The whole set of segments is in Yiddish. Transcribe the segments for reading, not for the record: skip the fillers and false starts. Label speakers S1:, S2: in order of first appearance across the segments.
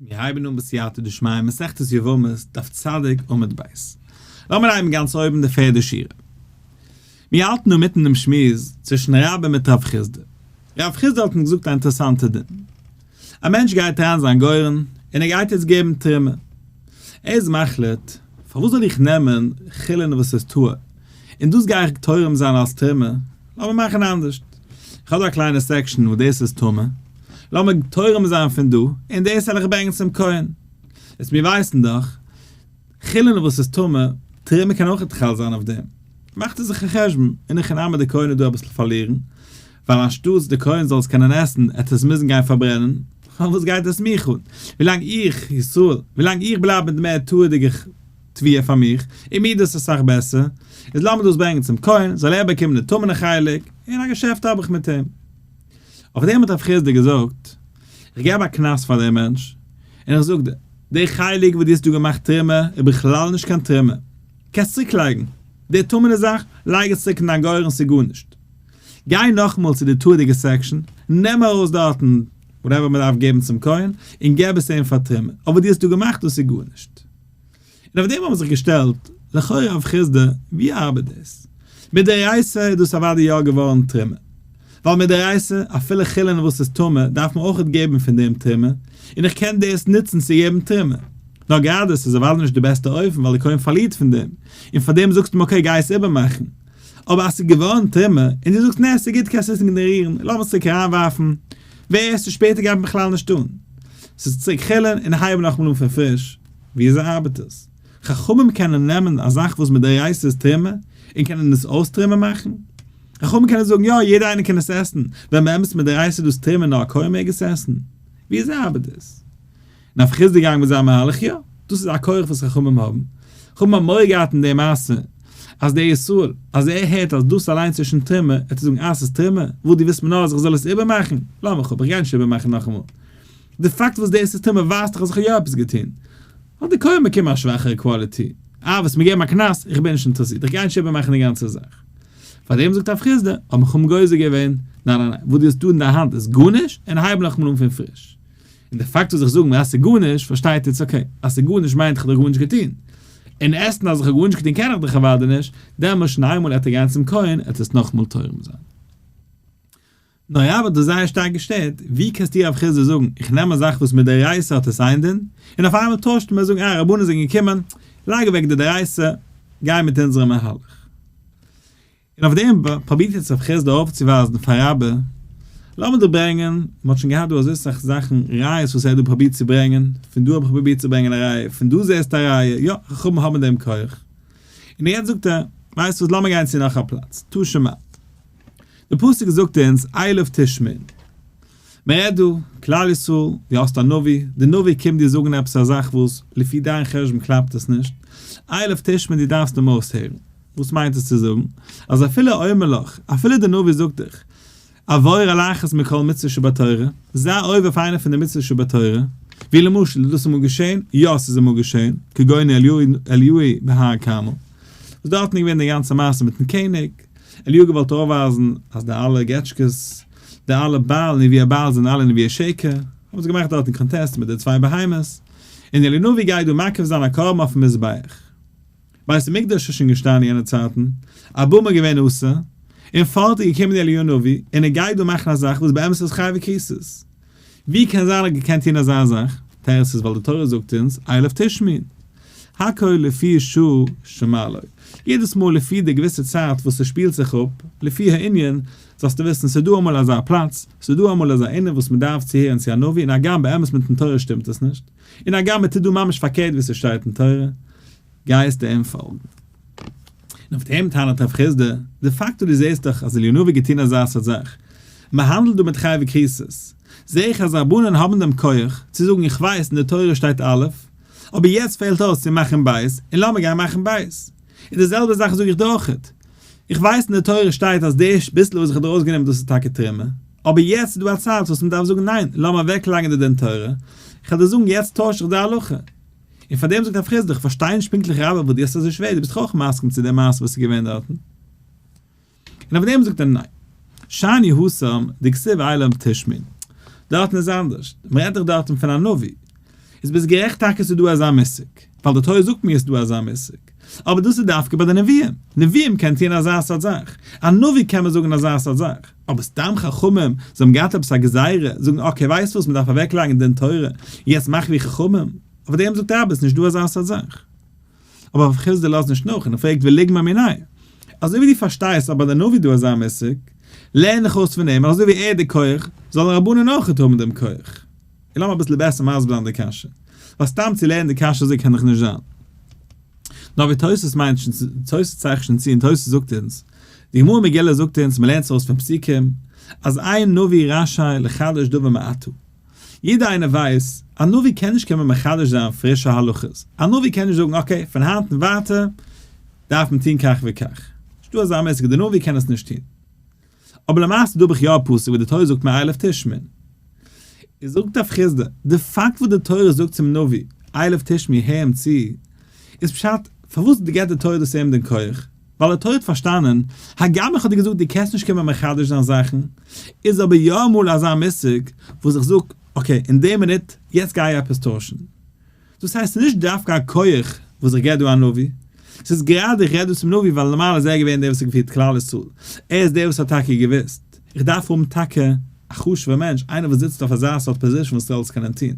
S1: מיר הייבן אן בסייעתא דשמיא מסכת יבמות דף צדיק עמוד ב'. לאמיר הייבן גאנץ אויבן די פערדע שורה. מיר האלטן אינמיטן דעם שמועס צווישן רבה מיט רב חסדא. רב חסדא האט אונז געזאגט א אינטערעסאנטע דין. א מענטש גייט אריין זיין גורן און ער גייט יעצט געבן תרומה. ער איז מחליט, פארוואס זאל איך נעמען חולין וואס איז טהור און דאס גיי איך תורם זיין אלס תרומה? לאמיר מאכן אנדערשט, איך האב דא א קליינע section וואס דאס איז טמא, לאמיר תורם זיין פון דא, און דאס וועל איך ברענגען צום כהן. איז מיר ווייסן דאך, חולין וואס איז טמא, תרומה קען אויך חל זיין אויף דעם. מאכט ער זיך א חשבון, אין הכי נמי די כהן איז דא אביסל פארלירן, ווייל אנשטאטס די כהן זאל עס קענען עסן, עט ער עס מוזן גיין פארברענען, פארוואס גייט עס מיך אן? ווילאנג איך, ישראל, ווילאנג איך בלייב מיט מער תאוה'דיגע תבואה פאר מיך, און מיר דאס אסאך בעסער, איז לאמיר דאס ברענגען צום כהן, זאל ער באקומען די טמא'נע חלק, און א געשעפט האב איך מיט אים. אויף דעם האט רב חסדא געזאגט, איך געב א קנס פאר דעם מענטש, און איך זאג דיר, די חלק וואס דו האסט דא געמאכט תרומה איז בכלל נישט קיין תרומה, קענסט צוריק לייגן, די טמא'נע זאך, לייג עס צוריק אין דיין גורן, ס'איז גארנישט. גיי נאכאמאל צו די טהור'דיגע section, נעם ארויס דארטן whatever מען דארף געבן צום כהן, און געב עס אים פאר תרומה, אבער דו האסט דא געמאכט דאס איז גארנישט. און אויף דעם האבן זיך געשטעלט, לכאורה רב חסדא, ווי ארבעט דאס? מדאורייתא איז דאס אוודאי יא געווארן תרומה. ווייל מדאורייתא, אפילו חולין וואס איז טמא, דארף מען אויכעט געבן פון דעם תרומה, און איך קען דאס נוצן צו געבן תרומה. נאר גראדע עס איז אוודאי נישט די בעסטע אופן ווייל די כהן פארלירט פון דעם, און פאר דעם זאגסטו אים okay גיי עס איבערמאכן. אבער אז ס'איז געווארן תרומה, און דו זאגסט נע ס'איז גוט קענסט עס איגנארירן, לאז עס צוריק אריינווארפן, ווער עס איז שפעטער גייט בכלל נישט אן. ס'איז צוריק חולין און הייב נאכאמאל אן פון פריש. וויאזוי ארבעט עס? חכמים קענען נעמען א זאך וואס מדאורייתא איז תרומה, און קענען עס אויס תרומה מאכן? חכמים קענען זאגן יא יעדער איינער קען עס עסן, ווען באמת מדאורייתא איז דאס תרומה נאר א כהן מעג עס עסן? וויאזוי ארבעט דאס? און רב חסדא געגאנגען מיט זיין מהלך, יא, דאס איז א כח וואס חכמים האבן. חכמים האבן מורא געהאט אין די מעשה, אז דער ישראל, אז ער הערט אז דאס אליינס איז שוין תרומה, וועט ער זאגן אה ס'איז תרומה, וואס דו ווילסט מיר נאר אז איך זאל עס איבערמאכן? לאז מיך אפ, איך גיי נישט איבערמאכן נאכאמאל. די פאקט וואס דאס איז טמא ווייזט דאך אז איך האב יא עפעס געטון. האט די כהן באקומען א שוואכערע quality. אה וועסט מיר געבן א קנס? איך בין נישט אינטערעסירט, איך גיי נישט איבערמאכן די גאנצע זאך. פאר דעם זאגט רב חסדא, האבן חכמים גוזר געווען, ניין ניין ניין, וואס דו האסט דא אין דיין האנט איז גארנישט, און הייב נאכאמאל אן פון פריש. און די פאקט וואס איך זאג מיר אז ס'איז גארנישט, פארשטייט איצט okay, אז ס'איז גארנישט מיינט איך האב דאך גארנישט געטון. און עסן אז איך האב גארנישט געטון קען איך דאך אוודאי נישט, דעמאלט שוין איינמאל עט ער גיין צום כהן עט עס נאכאמאל תורם זיין. נאר רבה האט דאס זייער שטארק געשטערט, ווי קענסטו רב חסדא זאגן, איך נעם א זאך וואס מדאורייתא האט עס איין דין, און אויף איינמאל טוישט מען זאגן אה רבנן זענען געקומען, לייג אוועק די דאורייתא, גיי מיט אונזערע מהלך. און אויף דעם פרובירט יעצט רב חסדא אויפצוווייזן פאר רבה, לאמיר דיר ברענגען, מען האט שוין געהאט דא אזוי סאך זאכן, ראיות וואס ער האט דא פרובירט צו ברענגען, פון דא האב איך פרובירט צו ברענגען א ראיה, פון דא זעסטו א ראיה, יא, חכמים האבן דעם כח. און יעצט זאגט ער, ווייסט וואס, לאמיר גיין צו נאך א פלאץ, תא שמע. די פסוק זאגט אונז אליו תשמעון. מען רעדט דא, כלל ישראל, דו האסט א נביא, די נביא קומט דיר זאגן עפעס א זאך וואס לפי דיין חשבון קלאפט עס נישט, אליו תשמעון דו דארפסט אים אויסהערן. וואס מיינט עס צו זאגן? אז אפילו אומר לך, אפילו די נביא זאגט דיך, עבור על אחת מכל מצוות שבתורה, זיי עובר אויף איינע פון די מצוות שבתורה, ווי למשל, איז דאס אמאל געשען? יא, ס'איז אמאל געשען, כגון אליהו בהר כרמל, וואס דארטן איז געווען די גאנצע מעשה מיטן קעניג, אליהו האט געוואלט אויפווייזן אז די אלע געטשקעס, די אלע בעל, נביאי בעל זענען אלע נביאי שקר, האבן זיי געמאכט דארטן contest מיט די צוויי בהמות, און אליהו הנביא גייט דא מקריב זיין א קרבן אויפן מזבח. בית המקדש איז שוין געשטאנען יענע צייטן, א במה געווען אסור, און פארט איז געקומען אליהו הנביא און ער גייט דא מאכן א זאך וואס באמת איז חייבי כריתות. ווי קען זיין ער האט געקענט טון אזא זאך? תירוץ איז ווייל די תורה זאגט אונז אליו תשמעון. הכל לפי שעה שמע לו. יעדעס מאל לפי די געוויסע צייט וואס ס'שפילט זיך אפ, לפי הענין, זאלסטו וויסן ס'איז דא אמאל אזא פלאץ, ס'איז דא אמאל אזא ענין וואס מ'דארף צוהערן צו א נביא און הגם באמת מיטן תורה שטימט עס נישט, און הגם מ'טוט דא ממש פארקערט ווי ס'שטייט אין תורה, גייסטו אים פאלגן. און אויף דעם טענה'ט רב חסדא, די פאקט וואס דו זעסט דאך אז אליהו הנביא געטון אזא סארט זאך, מ'האנדלט דא מיט חייבי כריתות, זע איך אז רבנן האבן דעם כח צו זאגן איך ווייס אין די תורה שטייט א', אבער יעצט פעלט אויס צו מאכן ב', און לאמיר גיין מאכן ב'. און די זעלבע זאך זאג איך דא אויכעט. איך ווייס אין די תורה שטייט אז די ביסל וואס איך האב דא ארויסגענומען דאס איז טאקע תרומה, אבער יעצט איז דא א צייט וואס מ'דארף זאגן ניין, לאמיר אוועקלייגן די דין תורה, איך וועל דיר זאגן יעצט טויש איך די הלכה. און פאר דעם זאגט רב חסדא, איך פארשטיי נישט פונקטליך רבה וואס דו האסט אזוי שווער, דו ביסט דאך אויך מסכים צו די מעשה וואס איז געווען דארטן. און אויף דעם זאגט ער ניין. שאני התם דכתיב אליו תשמעון. דארטן איז אנדערש. מען רעדט דאך דארטן פון א נביא. איז ביסט גערעכט טאקע ס'איז דא אזא מושג, ווייל די תורה זאגט מיר ס'איז דא אזא מושג, אבער דאס איז דווקא ביי די נביאים, נביאים קען טוען אזא סארט זאך, א נביא קען מען זאגן אזא סארט זאך, אבער סתם חכמים, זיי האבן געהאט עפעס א גזירה, זאגן okay ווייסט וואס מ'דארף אוועקלייגן דין תורה, יעצט מאך ווי חכמים, אויף דעם זאגט רבה ס'איז נישט דא אזא סארט זאך. אבער רב חסדא לאזט נישט נאך און ער פרעגט וליגמר מיניה, אזוי ווי דו פארשטייסט אז ביי די נביא דא אזא מושג, לערן איך אויס פון אים אז אזוי ווי ער האט די כח, זאלן רבנן אויכעט האבן דעם כח. און לאמיר אביסל בעסער מסביר זיין די קשיא, ווייל סתם צו לערנען די קשיא אזוי קען דאך נישט זיין. נאר ווי תוס' מיינט שוין, תוס' צייכט שוין צו און תוס' זאגט אונז, די גמרא מגילה זאגט אונז, מ'לערנט עס אויס פון פסוקים, אז אין נביא רשאי לחדש דבר מעתה. יעדער איינער ווייסט, א נביא קען נישט קומען מחדש זיין פרישע הלכות, א נביא קען נישט זאגן okay, פון היינט און ווייטער דארף מען טון כך וכך. נישטא אזא מושג, די נביא קען עס נישט טון. אבער למעשה דא האב איך יא א פסוק וואס די תורה זאגט מיר אליו תשמעון. איז זאגט רב חסדא, די פאקט וואס די תורה זאגט צום נביא אליו תשמעון הער אים צו, איז פשט פארוואס געבט די תורה דאס אים דעם כח? ווייל די תורה האט פארשטאנען, הגם איך האב דיר געזאגט דו קענסט נישט קומען מחדש זיין זאכן, איז אבער יא אמאל אזא מושג וואס איך זאג okay אין די מינוט יעצט גיי איך עפעס טוישן. דאס הייסט ס'איז נישט דווקא א כח וואס איך געב דא א נביא, ס'איז גראדע איך רעד דא צום נביא ווייל נארמאל איז ער געווען דער וואס האט געפירט כלל ישראל, ער איז דער וואס האט טאקע געוואוסט, איך דארף האבן טאקע א חשוב'ער מענטש, איינער וואס זיצט אויף אזא סארט position וואס זאל עס קענען טון.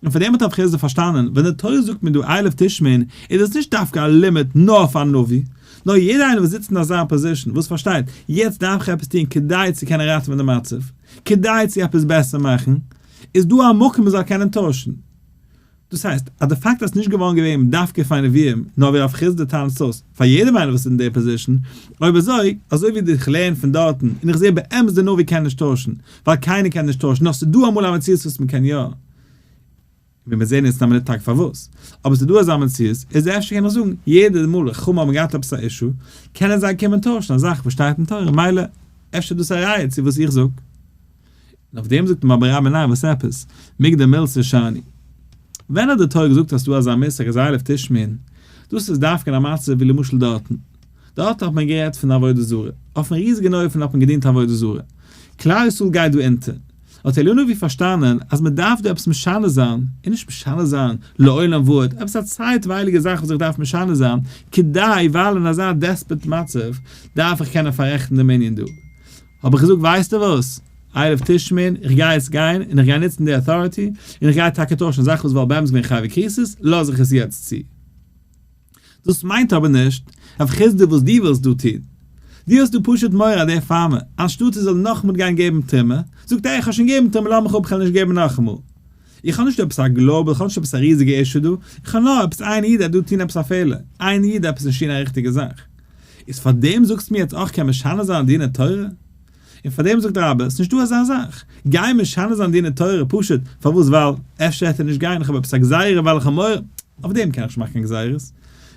S1: און פאר דעם האט רב חסדא פארשטאנען, ווען די תורה זאגט מיר דא אליו תשמעון, איז דאס נישט דווקא א לימיט נאר פאר נביא, נאר יעדער איינער וואס זיצט אין אזא position, וואס פארשטייט, יעצט דארף איך עפעס טון כדי צו קענען ראטעווען די מצב, כדי צו עפעס בעסער מאכן, איז דא א מקום מען זאל קענען טוישן. דאס הייסט, אז די פאקט אז ס'נישט געווארן געווען דווקא פאר נביאים, נאר ווי רב חסדא טענה'ט אויס, פאר יעדעם איינער וואס איז אין די position, אויב אזוי, אזוי ווי איך לערן פון דארטן, און איך זע באמת די נביא קען נישט טוישן, ווייל קיינער קען נישט טוישן, נאר ס'איז דא אמאל א מציאות וואס מ'קען יא, ווי מיר זעהן יעצט אין א מינוט טאקע פארוואס, אבער ס'איז דא אזא מציאות, איז אפשר קען איך זאגן, יעדע מאל חכמים האבן געהאט עפעס א issue, קענען זיי קומען טוישן א זאך וואס שטייט אין תורה, מילא, אפשר איז דאס א ראיה צו וואס איך זאג. און אויף דעם זאגט אים אבער רבה ניין וואס עפעס, מיגדר מילתא שאני. ווען האט די תורה געזאגט אז ס'דא אזא מושג אז אליו תשמעון, דאס איז דווקא אין א מצב ווי למשל דארטן. דארט האט מען גערעדט פון עבודה זרה, אויפן ריזיגן אופן האט מען געדינט עבודה זרה. כלל ישראל גייט דא אונטער. האט אליהו הנביא פארשטאנען אז מען דארף דא עפעס משנה זיין, און נישט משנה זיין לעולם ועד, עפעס א צייטווייליגע זאך וואס איך דארף משנה זיין, כדי ווייל אין אזא desperate מצב דארף איך קענען פאררעכטן דעם ענין דא. האב איך געזאגט ווייסטו וואס, אליו תשמעון, איך גיי יעצט גיין און איך גיי נוצן די authority, און איך גיי טאקע טוישן זאכן וואס וואלט באמת געווען חייבי כריתות, לאז איך עס יעצט צו. דאס מיינט אבער נישט, רב חסדא וואס דו ווילסט דא טון. דו האסט דא פשוט מורא אז דער farmer, אנשטאט ער זאל נאכאמאל גיין געבן תרומה, זאגט ער איך האב שוין געגעבן תרומה לאז מיך אפ כ'וועל נישט געבן נאכאמאל. איך האב נישט עפעס א global, איך האב נישט עפעס א ריזיגע issue דא, איך האב נאר עפעס איין איד ער האט דא טון עפעס א פעלער, איין איד עפעס נישט טון א ריכטיגע זאך. איז פאר דעם זאגסטו מיר יעצט אויך קען משנה זיין דיני תורה? און פאר דעם זאגט רבה, ס'נישט דא אזא זאך, גיי משנה זיין דיני תורה פשוט פארוואס ווייל אפשר העט ער נישט גיין, איך האב עפעס א גזירה ווייל איך האב מורא, אויף דעם קען איך נישט מאכן קיין גזירות.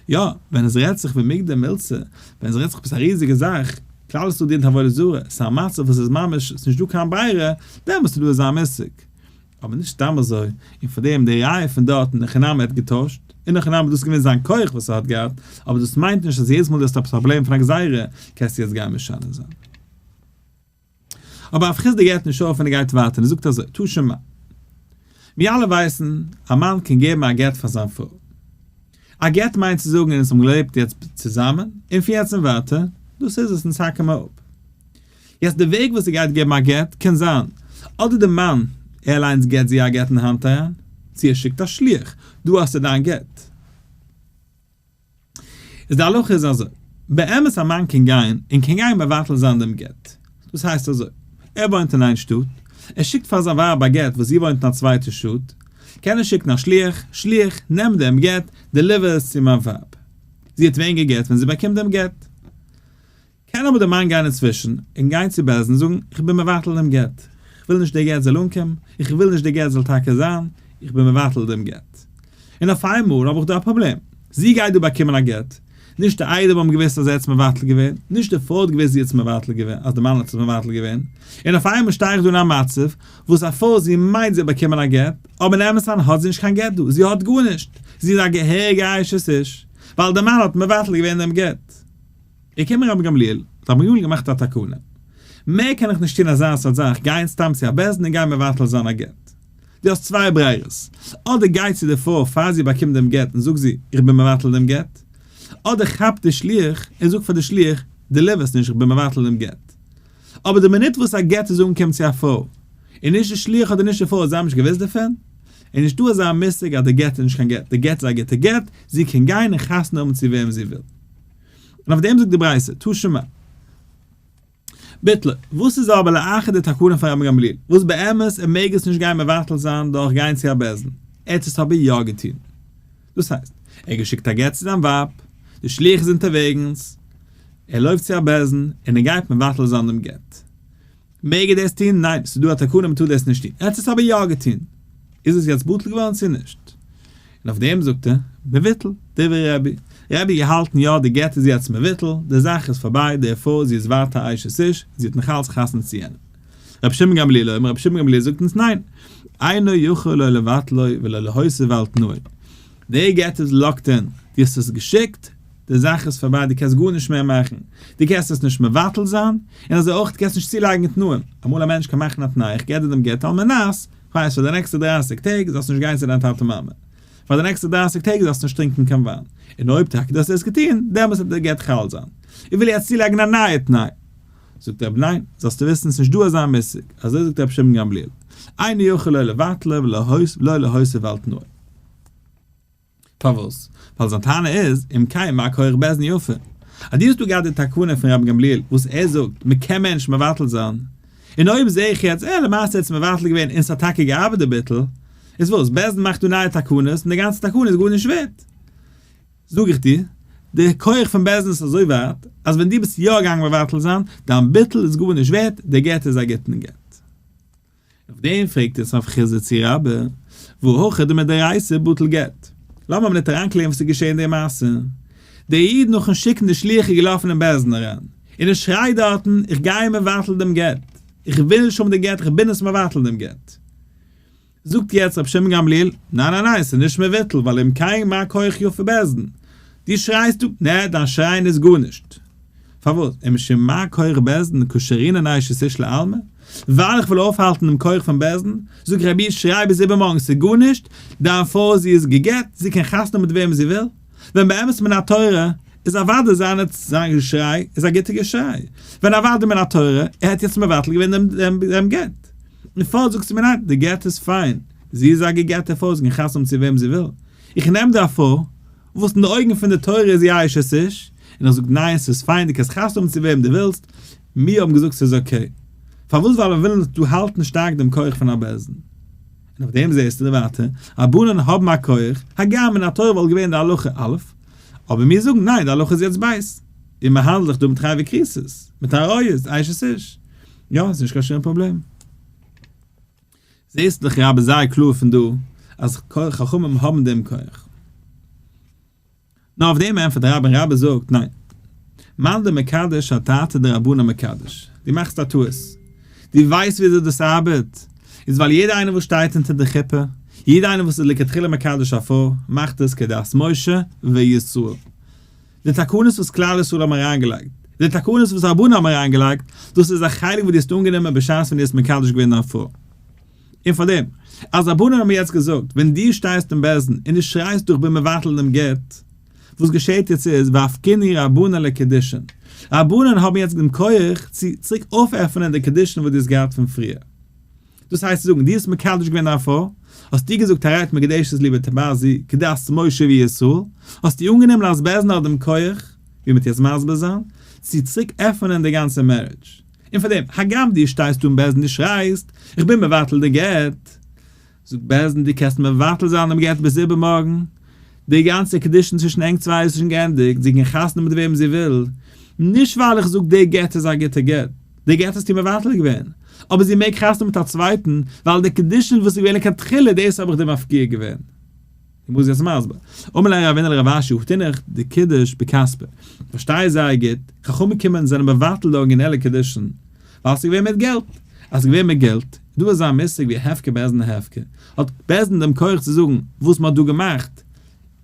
S1: יא, ווען עס רעדט זיך ומיגדר מילתא, ווען עס רעדט זיך עפעס א ריזיגע זאך, כלל ישראל דינט עבודה זרה, ס'איז א מצב וואס איז ממש, ס'נישט דא קיין ברירה, דעמאלטס איז דא אזא מושג. אבער נישט סתם אזוי, און פאר דעם די ראיה פון דארט אין הכי נמי האט געטוישט, אין הכי נמי איז דאס געווען זיין כח וואס ער האט געהאט, אבער דאס מיינט נישט אז יעדעס מאל דו האסט א פראבלעם פון א גזירה קענסטו יעצט גיין משנה זיין. אבער רב חסדא געבט נישט אויף און ער גייט ווייטער און ער זאגט אזוי, תא שמע. מיר אלע ווייסן, א מאן קען געבן א גט פאר זיין פרוי. א גט מיינט צו זאגן אונז האבן געלעבט יעצט צוזאמען, און פון יעצט און ווייטער, דאס איז עס אונז האקן מיר אפ. יעצט די וועג וואס ער גייט געבן א גט קען זיין, אדער די מאן ער אליינס געבט זי א גט אין האנט אריין, צו ער שיקט א שליח, דא האסטו דיין גט. איז די הלכה איז אזוי, באמת א מאן קען גיין און קען גיין מבטל זיין דעם גט, דאס הייסט אזוי, ער וואוינט אין איין שטאט, ער שיקט פאר זיין ווייב א גט וואס זי וואוינט אין א צווייטע שטאט, קען ער שיקן א שליח, שליח, נעם דעם גט, deliver עס צו מיין ווייב. זי האט ווען גע'גט ווען זי באקומט דעם גט. קען אבער דער מאן גיין אינצווישן און גיין צו בית דין און זאגן, איך בין מבטל דעם גט, איך וויל נישט דער גט זאל אנקומען, איך וויל נישט דער גט זאל טאקע זיין, איך בין מבטל דעם גט. און אויף איינמאל האב איך דא א פראבלעם, זי גייט דא באקומען א גט, נישט די עדים האבן געוואוסט אז ער האט עס מבטל געווען, נישט די פרוי האט געוואוסט זי האט עס מבטל געווען, אז די מאן האט עס מבטל געווען, און אויף איינמאל שטיי איך דא אין א מצב וואס א פרוי זי מיינט זי האט באקומען א גט, אבער אין אמת'ן האט זי נישט קיין גט דא, זי האט גארנישט, זי איז א געהעריגע אשת איש, ווייל די מאן האט מבטל געווען דעם גט. געקומען רבי גמליאל, האט רבי גמליאל געמאכט א תקנה. מער קען איך נישט טון אזא סארט זאך, גיין סתם צו א בית דין און גיין מבטל זיין א גט. דו האסט צוויי ברירות, אדער גיי צו די פרוי פאר זי באקומט דעם גט און זאג זי איך בין מבטל דעם גט, אדער כאפ די שליח און זאג פאר די שליח deliver עס נישט איך בין מבטל דעם גט. אבער די מינוט וואס א גט איז אנגעקומען צו א פרוי, און נישט די שליח אדער נישט די פרוי זיי האבן נישט געוואוסט דערפון, איז נישטא אזא מושג אז די גט איז נישט קיין גט, די גט איז א גוטע גט, זי קען גיין און חתונה האבן צו וועם זי וויל. און אויף דעם זאגט די ברייתא, תא שמע. ביטלו, וואס איז אבער לאחר די תקנה פון רבן גמליאל, וואס באמת ער מעג עס נישט גיין מבטל זיין דורך גיין צו א בית דין, ער האט עס אבער יא געטון. דאס הייסט, ער האט געשיקט א גט צו זיין ווייב, די שליח איז אונטערוועגנס, ער לויפט צו א בית דין און ער גייט מבטל זיין דעם גט. מעג ער דאס טון? ניין, ס'איז דא א תקנה מ'טאר דאס נישט טון. ער האט עס אבער יא געטון. איז עס יעצט בטל געווארן צו נישט? און אויף דעם זאגט ער, מבוטל, דברי רבי. רבי געהאלטן יא די גט איז יעצט מבוטל, די זאך איז פארביי, דערפאר זי איז ווייטער אשת איש, זי האט נאכאלץ חתונה צו יענעם. רבי שמעון גמליאל אומר, רבי שמעון גמליאל זאגט אונז ניין, אינו יכול לא לבטלו ולא להוסיף על תנאו. די גט איז locked in, דו האסט עס געשיקט, די זאך איז פארביי, דו קענסט גארנישט מער מאכן, דו קענסט עס נישט מבטל זיין, און אזוי אויך דו קענסט נישט צולייגן תנאים, אמאל א מענטש קען מאכן א תנאי, איך געב דיר דעם גט על מנת, כ'ווייס פאר די נעקסטע דרייסיג טעג זאלסטו נישט גיין צו דיין טאטע מאמע, פאר די נעקסטע דרייסיג טעג זאלסטו נישט טרינקען קיין וויין, און אויב טאקע דו האסט עס געטון, דעמאלטס וועט די גט חל זיין. איך וויל יעצט צולייגן א נייע תנאי. זאגט רבי ניין, זאלסטו וויסן ס'נישט דא אזא מושג, אזוי זאגט רבי שמעון גמליאל, אינו יכול לא לבטלו ולא להוסיף על תנאו. פארוואס? ווייל זיין טענה איז, אם כן מה כח בית דין יפה? אז דו האסט דא געהאט די תקנה פון רבי גמליאל וואס ער זאגט מען קען מער נישט מבטל זיין, און אויב זעה איך יעצט אה למעשה האט עס מבטל געווען און ס'האט טאקע געארבעט די ביטול, איז וואס? בית דין מאכט דא נייע תקנות און די גאנצע תקנה איז גארנישט ווערט. זאג איך דיר, די כח פון בית דין איז אזוי ווייט, אז ווען דו ביסט יא געגאנגען מבטל זיין, דיין ביטול איז גארנישט ווערט, די גט איז א גוטן גט. אויף דעם פרעגט יעצט רב חסדא צו רבה, והא הכא דמדאורייתא בטל גט. לאמיר א מינוט אריינקלערן וואס איז געשען אין די מעשה. דער איד נאכן שיקן די שליח איז געלאפן אין בית דין אריין, און ער שרייט דארטן, איך גיי מבטל דעם גט, איך וויל נישט האבן די גט, איך בין עס מבטל דעם גט. זאגט יעצט רבי שמעון גמליאל, ניין ניין ניין, ס'איז נישט מבוטל, ווייל אם כן מה כח יפה בית דין? דו שרייסט דא, נע, דיין שרייען איז גארנישט. פארוואס? ומשום מה כח בית דין קשרינן אשת איש לעלמא? ווייל איך וויל אויפהאלטן דעם כח פון בית דין? זאג רבי שריי ביז איבערמארגן ס'איז גארנישט, דיין פרוי זי איז גע'גט, זי קען חתונה האבן מיט וועמען זי וויל, ווען באמת מן התורה איז אוודאי זיינע זיין געשריי איז א גוטע געשריי, ווען אוודאי מן התורה ער האט יעצט מבטל געווען דעם דעם גט, און פארט זאגסטו מיר ניין די גט איז פיין, זי איז א גע'גט'ע פרוי זי קען חתונה האבן צו וועם זי וויל, איך נעם די פרוי וואס אין די אויגן פון די תורה איז זי א אשת איש, און איך זאג ניין ס'איז פיין דו קענסט חתונה האבן צו וועם דו ווילסט, מיר האבן געזאגט ס'איז okay. פארוואס ווייל מיר ווילן דא האלטן שטארק דעם כח פון א בית דין. און אויף דעם זעסטו די ווייטער, רבנן האבן א כח, הגם מן התורה וואלט געווען די הלכה א', אבער מיר זאגן ניין די הלכה איז יעצט ב', און מען האנדלט זיך דא מיט חייבי כריתות, מיט עריות, אשת איש. יא, ס'איז נישט קיין שום פראבלעם. זעסט דאך רבי זייער קלאר פון דא אז חכמים האבן דעם כח. נאר אויף דעם ענטפערט רבה און רבה זאגט ניין. מאן דמקדש אדעתא דרבנן מקדש. דו מאכסט א טעות. דו ווייסט וויאזוי דאס ארבעט? איז ווייל יעדער איינער וואס שטייט אונטער די חופה, יעדער איינער וואס איז לכתחילה מקדש א פרוי, מאכט עס כדת משה וישראל. די תקנות וואס כלל ישראל האבן אריינגעלייגט, די תקנות וואס רבנן האבן אריינגעלייגט, דאס איז א חלק וואס דו האסט אנגענומען בשעת ווען דו האסט מקדש געווען דיין פרוי. און פאר דעם, אז רבנן האבן יעצט געזאגט, ווען דו שטייסט אין בית דין און דו שרייסט דא איך בין מבטל דעם גט, וואס געשעט יעצט איז, ואפקינהו רבנן לקידושין. רבנן האבן יעצט דעם כח צו צוריק אויפעפענען די קידושין וואס דו האסט געהאט פון פריער. דאס הייסט צו זאגן, דו האסט מקדש געווען דיין פרוי, האסטו געזאגט הרי את מקודשת לי בטבעת זו כדת משה וישראל, האסטו אנגענומען אז בית דין האט דעם כח, ווי מ'וועט יעצט מסביר זיין, צו צוריק עפענען די גאנצע marriage. און פאר דעם, הגם דו שטייסט דא אין בית דין דו שרייסט, איך בין מבטל די גט, זאגט בית דין דו קענסט מבטל זיין דעם גט ביז איבערמארגן, די גאנצע קידושין צווישן ענק צוויי איז שוין געענדיגט, זי קען חתונה מיט וועם זי וויל, נישט ווייל איך זאג די גט איז א גוטע גט, די גט האסטו מבטל געווען, אבער זי מעג חתונה מיט א צווייטן, ווייל די קידושין וואס איז געווען לכתחילה דאס האב איך דיר מפקיע געווען. די גמרא איז יעצט מסביר. אמר ליה רבינא לרב אשי הא תינח דקידש בכספא. פארשטיי זייער גוט, חכמים קומען און זענען מבטל די ארגינעלע קידושין, ווייל ס'איז געווען מיט געלט. אז ס'איז געווען מיט געלט, איז דא אזא מושג ווי הפקר בית דין הפקר, האט בית דין דעם כח צו זאגן וואס מ'האט דא געמאכט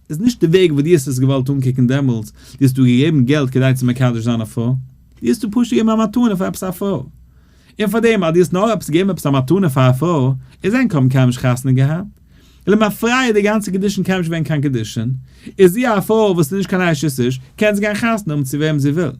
S1: איז נישט די וועג וואס דו האסט עס געוואלט אנקוקן דעמאלטס, דו האסט דא געגעבן געלט כדי צו מקדש זיין א פרוי, דו האסט דא פשוט געגעבן א מתנה פאר עפעס א פרוי. און פאר דעם אז דו האסט נאר עפעס געגעבן עפעס א מתנה פאר א פרוי, איז ענק האבן קיינמאל נישט חתונה געהאט, למפרע די גאנצע קידושין קיינמאל נישט געווען קיין קידושין, איז זי א פרוי וואס איז נישט קיין אשת איש, קען זי גיין חתונה האבן צו וועם זי וויל.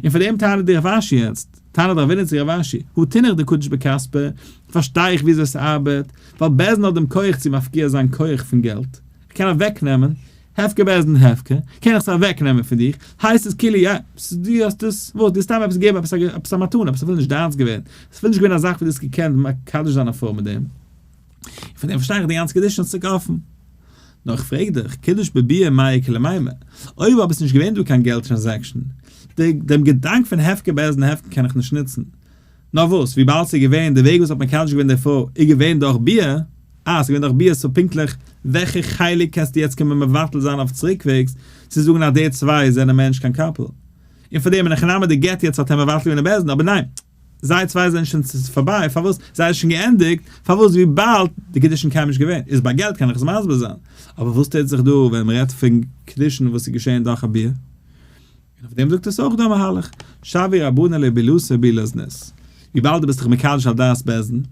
S1: און פאר דעם טענה'ט די רב אשי יעצט, טענה'ט רבינא צו רב אשי, הא תינח דקדיש בכספא, פארשטיי איך וויאזוי עס ארבעט, ווייל בית דין האט דעם כח צו מפקיע זיין כח פון געלט, איך קען אוועקנעמען, הפקר בית דין הפקר, קען איך עס אוועקנעמען פון דיך, הייסט עס כאילו יא, דו האסט עס, וואס, דו האסט סתם עפעס געגעבן עפעס עפעס א מתנה, עפעס אפילו נישט דיינס געווען, עס איז אפילו נישט געווען א זאך וואס דו האסט געקענט מקדש זיין א פרוי מיט דעם. און פון דעם פארשטיי איך די גאנצע קידושין איז צוריק אפן. נאר איך פרעג דיך, קידוש בביאה מאי איכא למימר? אויב אבער איז נישט געווען דא קיין געלט transaction, דעם געדאנק פון הפקר בית דין הפקר קען איך נישט נוצן. נאר וואס, וויבאלד ס'איז געווען, די וועג וואס האט מקדש געווען די פרוי איז געווען דורך ביאה, אה, ס'איז געווען דורך ביאה, so פונקטליך וועלכע חלק קענסטו יעצט קומען מבטל זיין אויף צוריקוועגס, צו זאגן אז די צוויי זענען מער נישט קיין couple? און פאר דעם אין הכי נמי די גט יעצט האט ער מבטל געווען אין בית דין, אבער ניין, זיי צוויי זענען שוין פארביי, פארוואס? זיי איז שוין געענדיגט, פארוואס? וויבאלד די קידושין קיינמאל נישט געווען, איז ביי געלט קען איך עס מסביר זיין, אבער וואס טוט זיך דא ווען מ'רעדט פון קידושין וואס איז געשען דורך א ביאה? און אויף דעם זאגט עס אויך דא מהלך, שויי רבנן לבעילתו בעילת זנות, וויבאלד דו ביסט דיך מקדש על דעת בית דין,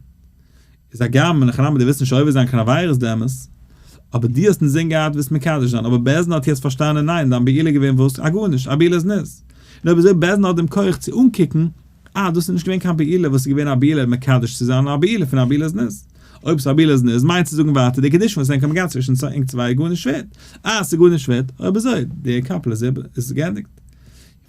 S1: איז הגם אין הכי נמי דו ווילסט נישט עובר זיין קיין עבירות די אמת, אבער דו האסט אינזין געהאט ווילסט מקדש זיין, אבער בית דין האט יעצט פארשטאנען ניין דיין בעילה איז געווען וואס? א גארנישט, א בעילת זנות. און אויב אזוי בית דין האט דעם כח צו אנקוקן, אה דאס איז נישט געווען קיין בעילה וואס איז געווען א בעילה מקדש צו זיין נאר א בעילה פון א בעילת זנות. אויב ס'איז א בעילת זנות מיינט צו זאגן ווייטער די קידושין וואס ענק האבן געהאט צווישן ענק צוויי איז גארנישט ווערט. אה ס'איז גארנישט ווערט, אויב אזוי די couple איז איבער, איז געענדיגט.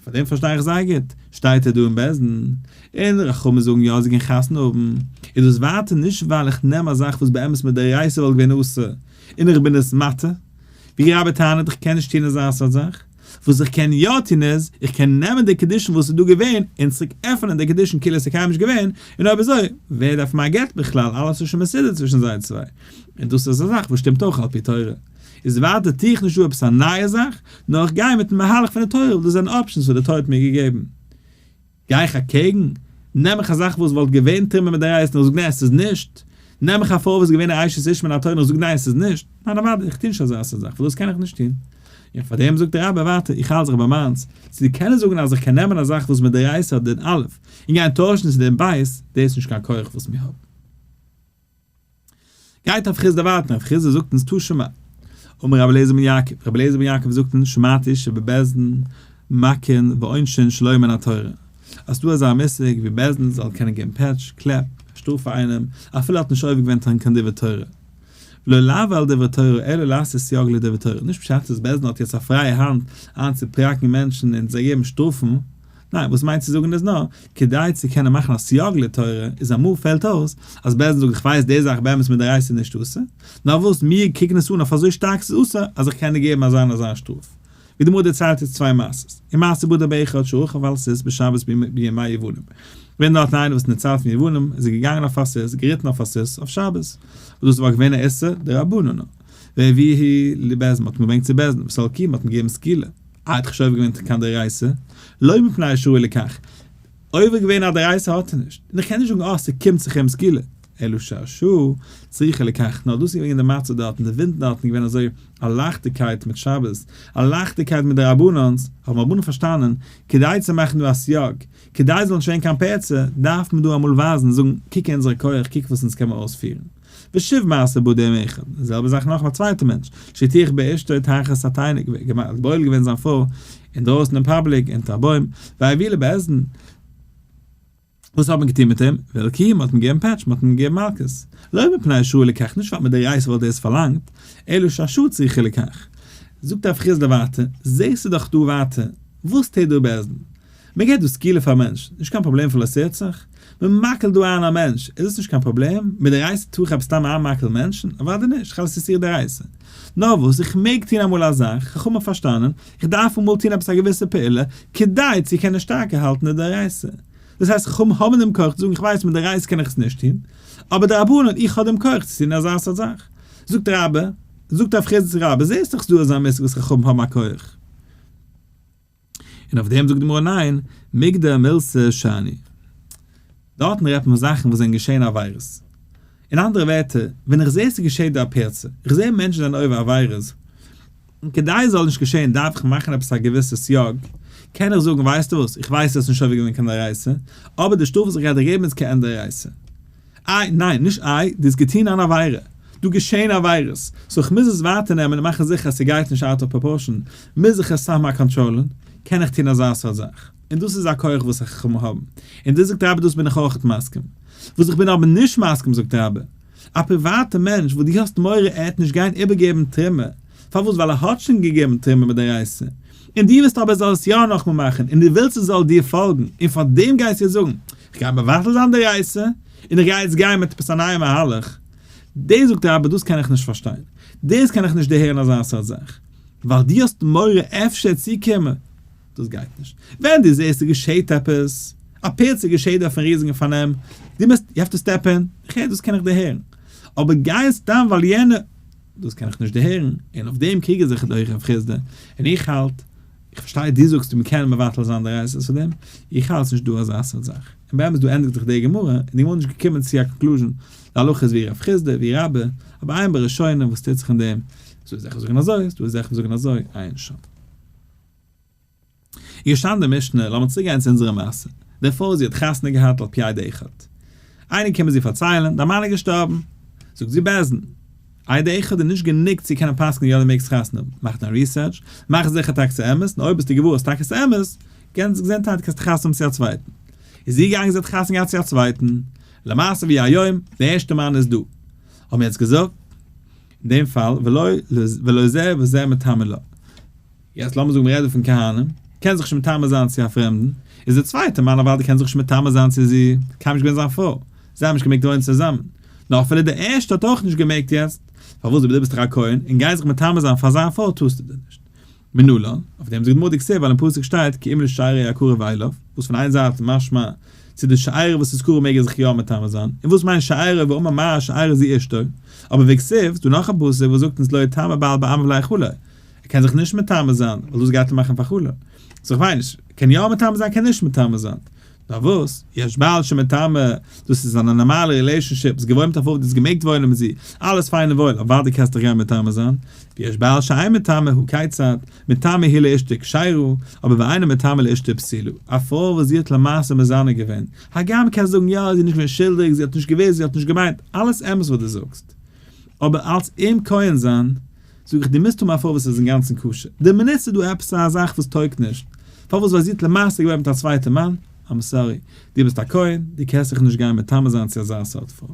S1: פאר דעם פארשטיי איך זייער גוט, שטייט ער דא אין בית דין, און חכמים זאגן יא זיי גייען חתונה האבן, איז דאס ווייטער נישט ווייל איך נעם א זאך וואס באמת מדאורייתא וואלט געווען אסור, און איך בין עס מתיר, ווי רבה טענה'ט איך קען נישט טון אזא סארט זאך, וואס איך קען יא טון איז, איך קען נעמען די קידושין וואס איז דא געווען, און צוריק עפענען די קידושין כאילו עס איז קיינמאל נישט געווען, און אויב אזוי, ווער דארף מיין גט בכלל, אלעס איז שוין מסודר צווישן זיי צוויי, און דאס איז א זאך וואס שטימט אויך על פי תורה. איז ווייטער טו איך נישט דא עפעס א נייע זאך, נאר איך גיי מיטן מהלך פון די תורה ווייל דאס זענען options וואס די תורה האט מיר געגעבן. גיי איך אקעגן? נעם איך א זאך וואס וואלט געווען תרומה מדאורייתא און איך זאג ניין עס איז נישט? נעם איך א פרוי וואס איז געווען א אשת איש מן התורה און איך זאג ניין עס איז נישט? ניין אוודאי, איך טו נישט אזא סארט זאך ווייל דאס קען איך נישט טון. און פאר דעם זאגט דער רבי ווייטער, איך האלט זיך ביי מיינס, צו קענען זאגן אז איך קען נעמען א זאך וואס מדאורייתא האט דין א' און גיין טוישן צו דין ב', דאס איז נישט קיין כח וואס מיר האבן. גייט רב חסדא ווייטער, רב חסדא זאגט אונז תא שמע, אמר רבי אליעזר בן יעקב, רבי אליעזר בן יעקב זאגט אונז שמעתי שבבית דין מכין ועונשין שלא מן התורה, אז ס'דא אזא מושג ווי בית דין זאל קענען געבן פעטש, קלעפ, שטראף פאר איינעם, אפילו ער האט נישט עובר געווען קיין דברי תורה. ולא לעבור על דברי תורה אלא לעשות סייג לדברי תורה, נישט פשט אז בית דין האט יעצט א פרייע האנט איינצופראקן מענטשן און זיי געבן שטראפן, ניין, וואס מיינט צו זאגן איז נאר, כדי צו קענען מאכן א סייג לתורה, איז אמאל פעלט אויס, אז בית דין זאגט איך ווייס די זאך באמת מדאורייתא איז נישט אסור, נאר וואס מיר קוקן עס אן אויף אזוי שטארק ס'איז אסור, אז איך קען דיר געבן אזא און אזא שטראף. ווי די גמרא דערציילט איצט צוויי מעשות, ומעשה בדר באחד שרכב על סוס בשבת בימי יוונים, געווען דארטן איינער וואס אין די צייט פון יוונים איז ער געגאנגען אויף א סוס, געריטן אויף א סוס אויף שבת, וואס דאס וואלט געווען א איסור דרבנן, והביאוהו לבית דין, מ'האט אים געברענגט צו בית דין, וסלקוהו, מ'האט אים געגעבן סקילה. אה, האט שוין עובר געווען קיין דאורייתא, לא מפני שראוי לכך, עובר געווען א דאורייתא האט ער נישט, און איך קען נישט זאגן אה ס'קומט זיך אים סקילה, אלא שהשעה צריכה לכך, נאר דאס איז געווען די מצב דארטן, די ווינט דארטן איז געווען אזוי א לייכטיגקייט מיט שבת, א לייכטיגקייט מיט די רבנן'ס, האבן רבנן פארשטאנען, כדי צו מאכן דא א סייג, כדי ס'זאל נישט ווערן קיין פירצה, דארף מען דא אמאל ווייזן, זאגן, קוק אונזערע כח, קוק וואס אונז קען מען אויספירן. ושוב מעשה בדר אחד, די זעלבע זאך נאכאמאל א צווייטע מענטש, שהטיח באשתו תחת התאנה, האט בועל געווען זיין פרוי אינדרויסן אין public אונטער א בוים, והביאוהו לבית דין, וואס האט מען געטון מיט אים? והלקוהו, מען האט אים געגעבן פעטש, מען האט אים געגעבן מלקות, לא מפני שראוי לכך, נישט ווייל מדאורייתא וואלט דאס פארלאנגט, אלא שהשעה צריכה לכך. זאגט רב חסדא ווייטער, זעסטו דאך דא ווייטער, וואס טוט דא בית דין? מען געבט דא סקילה פאר א מענטש, נישט קיין פראבלעם פון לא תרצח? מען מקל'ט דא איין א מענטש, איז דאס נישט קיין פראבלעם? מדאורייתא טאר איך עפעס סתם איינמקל'ן מענטשן? אוודאי נישט, כ'האב עס איסור דאורייתא. נאר וואס, איך מעג טון אמאל א זאך, חכמים האבן פארשטאנען, איך דארף אמאל טון עפעס א געוויסע פעולה, כדי צו קענען שטארקער האלטן די דאורייתא. דאס הייסט חכמים האבן דעם כח צו זאגן איך ווייס מדאורייתא קען איך עס נישט טון, אבער דרבנן איך האב דעם כח צו טון אזא סארט זאך. זאגט רבה, זאגט רב חסדא צו רבה, זעסט דאך ס'דא אזא מושג וואס חכמים האבן א כח. און אויף דעם זאגט די גמרא ניין, מיגדר מילתא שאני. דארטן רעדט מען פון זאכן וואס זענען געשען עבירות. אין אנדערע ווערטער, ווען איך זע ס'געשעט דא א פירצה, איך זע מענטשן זענען עובר עבירות, און כדי עס זאל נישט געשען דארף איך מאכן עפעס א געוויסע סייג, קען איך זאגן ווייסטו וואס, איך ווייס האסט נישט עובר געווען קיין דאורייתא, אבער די שטראף וואס איך גיי דיר געבן איז כעין דאורייתא. איי, ניין, נישט איי, דו האסט געטון אן עבירה, דא געשען עבירות, so איך מוז עס ווייטער נעמען און מאכן זיכער אז ס'גייט נישט out of proportion, מוז איך עס סאמהאו קאנטראלן, קען איך טון אזא סארט זאך. און דאס איז א כח וואס חכמים האבן. און דאס זאגט רבה דאס בין איך אויכעט מסכים. וואס איך בין אבער נישט מסכים זאגט רבה, א פריוואטע מענטש וואס דו האסט מורא ער העט נישט גיין איבערגעבן תרומה, פארוואס ווייל ער האט שוין געגעבן תרומה מדאורייתא, און דו ווילסט אבער ער זאל עס יא נאכמאל מאכן און דו ווילסט עס זאל דיר פאלגן, און פאר דעם גייסטו יעצט זאגן, איך גיי מבטל זיין דאורייתא, און איך גיי יעצט גיין מיט עפעס א נייע מהלך. דאס זאגט רבה דאס קען איך נישט פארשטיין, דאס קען איך נישט דערהערן אזא סארט זאך, ווייל דו האסט מורא אפשר צו קומען. דאס גייט נישט. ווען דו זעסט ס'געשעהט עפעס, א פירצה געשעהט אויפן ריזיגן פארנעם, דו מוזט, you have to step in, איך הער דאס קען איך דערהערן. אבער גיין סתם ווייל יענער, דאס קען איך נישט דערהערן, און אויף דעם קריג איך זיך דורך רב חסדא, און איך האלט, איך פארשטיי דו זאגסט מ'קען מבטל זיין די רייסעס פאר דעם, איך האלט ס'נישט דא אזא סארט זאך. און באמת דא ענדיגט זיך די גמרא, און די גמרא איז נישט געקומען צו א conclusion, די הלכה איז ווי רב חסדא, ווי רבה, אבער עיין בראשונים וואס טוט זיך אין דעם, ס'דא אזעלכע וואס זאגן אזוי, ס'דא אזעלכע וואס זאגן אזוי, עיין שם. איז געשטאנען די משנה, לאמיר צוריק גיין צו אונזערע מעשה, די פרוי זי האט חתונה געהאט על פי עד אחד, איינער קומען זי פארציילען, דיין מאן איז געשטארבן, זאגט זי בית דין, עד אחד איז נישט גענוג צו קענען פסק'נען יא די מעגסט חתונה האבן, מאך דיין research, מאך זיכער טאקע ס'איז אמת, און אויב ביסטו געוואר אז טאקע ס'איז אמת, געזונטהייט קענסטו חתונה האבן צו א צווייטן. איז זי געגאנגען זי האט חתונה געהאט צו א צווייטן, למעשה ווי היום, די ערשטע מאן איז דא, האבן מיר יעצט געזאגט, אין דעם פאל, ולא זה וזה מטמא לה. יעצט לאמיר זאגן מ'רעדט דא פון כהנים, קען זיך נישט מטמא זיין צו א פרעמדן, איז דער צווייטער מאן אוודאי קען זיך נישט מטמא זיין צו זי, קיינמאל נישט געווען זיין פרוי, זיי האבן נישט געמעגט וואוינען צוזאמען, נאר אפילו דער ערשטער האט אויך נישט געמעגט יעצט, פארוואס אויב דו ביסט דאך א כהן און גייסט זיך מטמא זיין פאר זיין פרוי טארסטו דאס נישט. מנלן, אויף דעם זאגט גמרא דכתיב ווייל אין פסוק שטייט כי אם לשארו הקרוב אליו, וואס פון איין זייט משמע צו די שארו וואס איז קרוב מעג ער זיך יא מטמא זיין, און וואס מיינט שארו ואמר מר שארו זו אשתו, אבער וכתיב, ס'דא נאך א פסוק וואס זאגט אונז לא יטמא בעל בעמיו להיכלו, ער קען זיך נישט מטמא זיין, ווייל דאס גייט אים מאכן פאר חלל. so איך ווייס נישט, קען יא מטמא זיין קען נישט מטמא זיין. נאר וואס, יש בעל שמטמא, דאס איז א נארמאלע relationship, האסט געוואוינט מיט א פרוי, דו האסט געמעגט וואוינען מיט זי, אלעס פיין און וואויל, אוודאי קענסטו דיך גיין מטמא זיין. ויש בעל שאין מטמא, הא כיצד, מטמא הוא לאשתו כשרה, אבער ואינו מטמא לאשתו פסולה. א פרוי וואס זי האט למעשה מזנה געווען, הגם קענסט זאגן יא, זי איז נישט געווען שולדיג, זי האט נישט געוואוסט, זי האט נישט געמיינט, אלעס אמת וואס דו זאגסט. אבער אלס אים כהן זיין, זאג איך דו מוזט האבן א פרוי וואס איז אינגאנצן כשר, די מינוט ס'איז דא עפעס א זאך וואס טויגט נישט, פארוואס ווייל זי האט למעשה געווען מיט א צווייטע מאן, I'm sorry, דו ביסט א כהן, דו קענסט זיך נישט גיין מטמא זיין צו אזא סארט פרוי.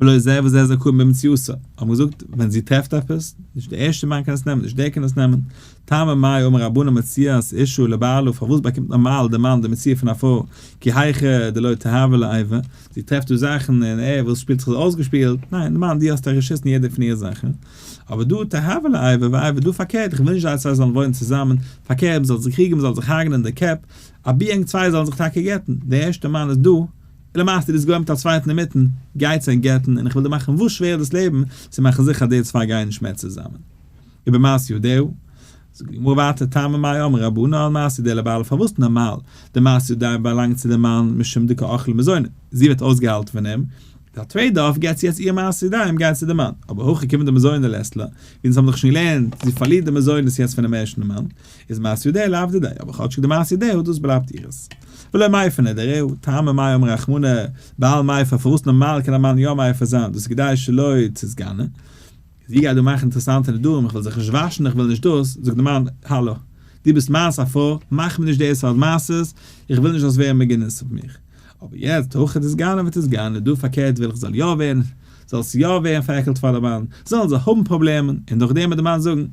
S1: ולא זה וזה זכאין במציאתה, האבן געזאגט ווען זי טרעפט עפעס, נישט די ערשטע מאן קען עס נעמען, נישט דער קען עס נעמען, טעמא מאי אמור רבנן מציאת אשה לבעלה פארוואס באקומט נארמאל די מאן די מציאה פון א פרוי, כי היכי דלא תיהוי ליה איבה, זי טרעפט דא זאכן און ער וואס שפילט זיך איז אויסגעשפילט, ניין מאן דו האסט א רשות אין יעדע פון איר זאכן, אבער דא תיהוי ליה איבה ואיבה דא פארקערט איך וויל נישט זיי צוויי זאלן וואוינען צוזאמען, פארקערט מען זאל זיך קריגן מען זאל זיך הרג'נען אין די קעפ, אבי ענק צוויי זאלן זיך טאקע גט'ן, דער ערשטער מאן איז דא, און למעשה דו ביסט געווען מיט א צווייטן אינמיטן, גייטס ענק גט'ן און איך וויל דיר מאכן וואס שווערער דאס לעבן צו מאכן זיכער אז די צוויי גייען נישט מער צוזאמען. ובמעשה ידיה, זאגט די גמרא ווייטער טעמא מאי אמור רבנן מעשה ידיה לבעלה פארוואס נארמאל די מעשה ידיים באלאנגט צו די מאן משום דקא אכלה מזוני זי ווערט אויסגעהאלטן פון אים, איז א trade off געבט זי יעצט איר מעשה ידיים גייט צו די מאן, אבער הכא כיון דמזוני לית לה, ווי אונז האבן דאך שוין געלערנט זי פארלירט די מזונות יעצט פונעם ערשטן מאן, איז מעשה ידיה לאו דידיה, אבער כאטשיג די מעשה ידיה דאס בלייבט אירס. ולא מיפר נדריה, טעמא מאי אמר רחמנא בעל מיפר פארוואס נארמאל קען א מאן יא מיפר זיין דאס איז כדי שלא תתגנה, זי גייט דא מאכן אינטערעסאנטע נדרים, איך וויל זיך נישט וואשן, איך וויל נישט דאס, זאגט די מאן, האלא, דו ביסט מיינס א פרוי, מאך מיר נישט די סארט מעשות, איך וויל נישט זאלסט ווערן מגונה'ס אויף מיך. אבער יעצט, הכא תתגנה ותתגנה, דא פארקערט וויל איך זאל יא ווערן, זאל עס יא ווערן פארעקלט פאר די מאן, זאלן זיי האבן פראבלעמען, און נאכדעם וועט די מאן זאגן,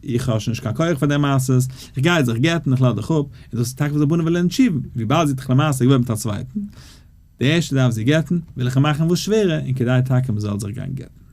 S1: איך האב שוין נישט קיין כח פאר די מעשות, איך גיי זיך גט'ן, איך לאז דיך אפ, און דאס איז טאקע וואס די בנים ווילן תשובה, וויבאלד זי האט דאך למעשה געוואוינט מיט א צווייטן, די ערשטע דארף זי גט'ן, וויל איך אים מאכן וואס שווערער, און כדי טאקע מ'זאל זיך גיין גט'ן.